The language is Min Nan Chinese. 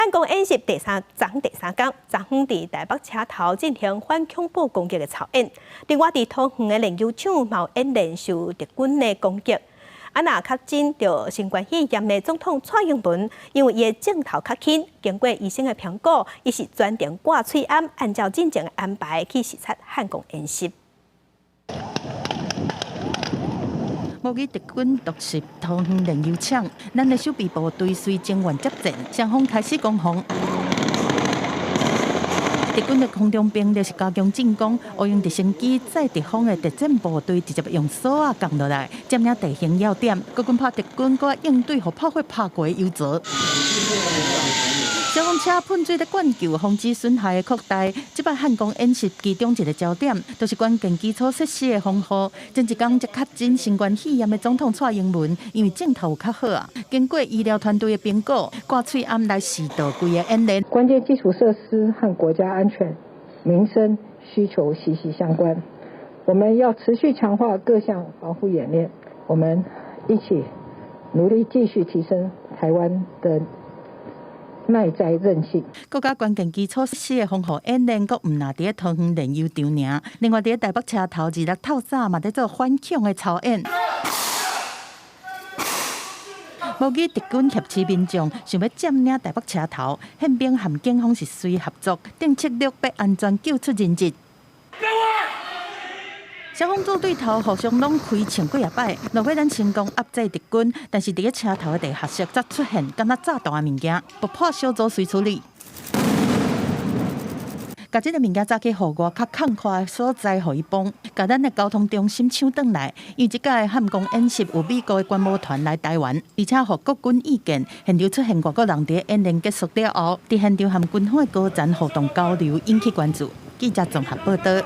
漢光演習第三昨第三工，昨昏佇台北車頭進行反恐怖攻擊的操演。另外，佇桃園的煉油廠嘛有演練受敵軍的攻擊。啊，若確診著新冠肺炎的總統蔡英文，因為伊的症頭較輕，經過醫生的評估，伊是專程掛喙罨，按照進前的安排去視察漢光演習。模擬敵軍突襲桃園煉油廠，咱的守備部隊隨增援接戰，雙方開始攻防。敵軍的空中兵力是加強進攻，烏用直升機載敵方的特戰部隊直接用索仔降落來，佔領地形要點。國軍拍敵軍，閣應對予炮火拍過的油槽。消防車噴水咧灌救，防止損害的擴大。這擺漢光演習其中一個焦點，就是關鍵基礎設施的防護。前一工才確診新冠肺炎的總統蔡英文，因為症頭有較好啊，經過醫療團隊的評估，掛喙罨來視導規个演練。關鍵基礎設施和國家安全、民生需求息息相關，我們要持續強化各項防護演練，我們一起努力，繼續提升台灣的耐災韌性。國家關鍵基礎設施的防護演練，閣毋但佇咧桃園煉油廠爾，另外佇咧台北車頭26透早嘛佇做反恐的操演。模擬敵軍挾持民眾，想欲佔領台北車頭，憲兵和警方是隨合作，定策略欲安全救出人質。消防組對頭互相攏開槍幾仔擺，落尾咱成功壓制敵軍，但是佇咧車頭的地下室則出現敢若炸彈的物件，爆破小組隨處理。共這个物件炸去戶外較曠闊的所在，予伊崩，共咱的交通中心搶轉來。因為這屆漢光演習有美國的觀摩團來台灣，而且予國軍意見，現場出現外國人佇演練結束了後，佇現場和軍方的高層互動交流，引起關注。記者綜合報道。